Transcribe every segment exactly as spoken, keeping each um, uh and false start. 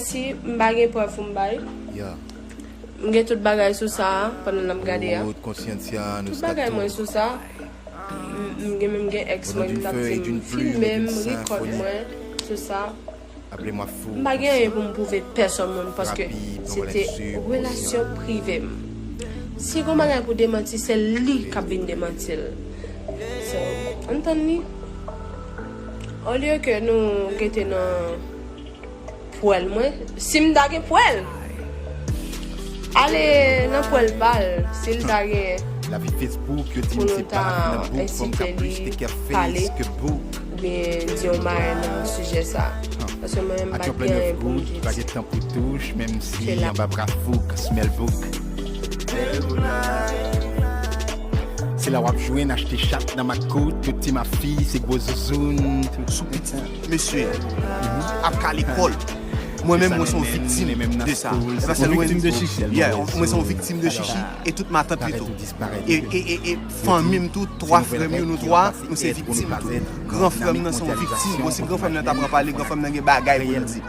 Si m pa gen prèv pou m bay. M gen tout bagay sou sa pandan n ap gade a. Tout bagay mwen sou sa. M gen menm gen ex mwen ki t ap di m filme m, record mwen sou sa. M pa gen anyen pou m pwouve pèsonn moun paske se te relasyon prive m. Si gon bagay pou demanti, se li k ap vin demanti l. So, ann tann li. Olye ke nou rete nan pwèl mwen, si m ta gen pwèl, ale nan pwèl pa l, si l ta gen pou nou ta ensite li pale oubyen di yon bagay nan sijè sa. Paske mwen menm m pa t gen anyen pou m di. Se la. Se la w ap jwenn achte chat nan makout, tout ti mafi se gwo zouzoun. Sou pitit mesye ap ka lekòl. Mwen menm, mwen se yon viktim de sa. E pa sèl mwen, yeah, mwen se yon viktim de chichi e tout matant li tou. E, e, e, e fanmi m tou, twa frè m yo, nou twa, nou se viktim tou. Gran frè m nan se yon viktim. Bon, si gran frè m nan ta pran pale, gran frè m nan gen bagay pou l di.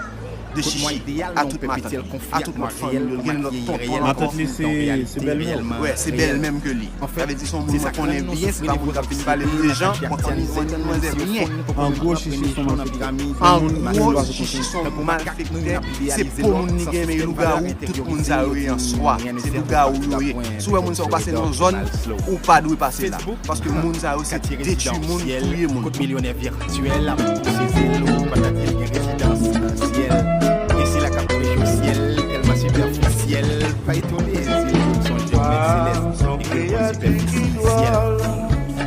De chichi a tout matant li, a tout lòt fanmi yo, gen lòt tonton l ankò. Matant li se, se bèlmè. Wè, se bèlmè m ke li. Sa vle di se yon moun mwen konnen byen, se pa moun k ap vin pale m de jan, mwen konnen mwen di manzè byen. An gwo, chichi se yon malfektè. An gwo, chichi se yon malfektè. Se po moun li gen, men lougawou, tout moun sa yo ye an swa. Se lougawou yo ye. Si w wè moun sa yo pase nan yon zòn, ou pa dwe pase la. Paske moun sa yo se detwi moun, touye moun. Kot milyonè vityèl ap pouse zelo, patat li gen rezidans nan syèl. E sila k ap reji syèl, tèlman sipèfisyèl. Pa etone, zelo m sonje mèt selès, ekril kòm sipèfisi syèl.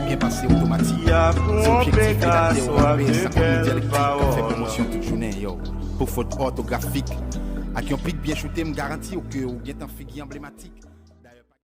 Byen pase otomatik. Se objektif redaktè w rape, sa kòm medya elektrik k ap fè pwomosyon tout jounen, yo. Pou fot òtografik. Ak yon pik byen choute, m garanti w ke w gentan figi anblematik.